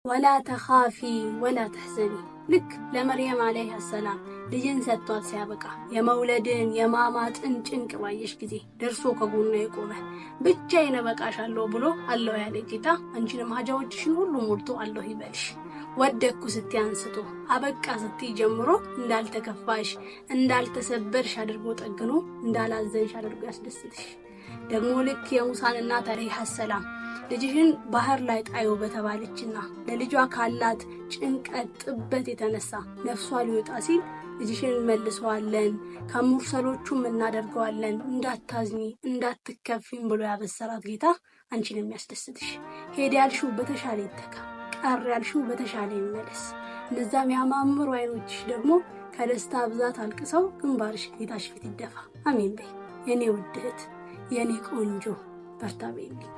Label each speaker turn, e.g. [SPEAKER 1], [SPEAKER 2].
[SPEAKER 1] ወላ ተኻፊ ወላ ተሕዘኒ። ልክ ለመርየም ዓለይሃ ሰላም ልጅን ሰጥቷት ሲያበቃ የመውለድን የማማጥን ጭንቅ ባየሽ ጊዜ ደርሶ ከጎኗ የቆመ፣ ብቻዬን እበቃሻለሁ ብሎ አለሁ ያለ ጌታ አንቺንም ሀጃዎችሽን ሁሉ ሞልቶ አለሁ ይበልሽ። ወደኩ ስትይ አንስቶ፣ አበቃ ስትይ ጀምሮ፣ እንዳልተከፋሽ እንዳልተሰበርሽ አድርጎ ጠግኖ፣ እንዳላዘንሽ አድርጎ ያስደስትሽ። ደግሞ ልክ የሙሳን እናት ዓለይሃ ሰላም ልጅሽን ባህር ላይ ጣዩ በተባለችና ለልጇ ካላት ጭንቀት ጥበት የተነሳ ነፍሷ ሊወጣ ሲል ልጅሽን እንመልሰዋለን፣ ከሙርሰሎቹም እናደርገዋለን፣ እንዳታዝኒ እንዳትከፊም ብሎ ያበሰራት ጌታ አንቺን የሚያስደስትሽ። ሄድ ያልሽው በተሻለ ይተካ፣ ቀር ያልሽው በተሻለ ይመለስ። እነዛም ያማምሩ አይኖችሽ ደግሞ ከደስታ ብዛት አልቅሰው ግንባርሽ ጌታሽ ፊት ይደፋ። አሜን በይ የኔ ውድ እህት፣ የኔ ቆንጆ፣ በርታ በይልኝ።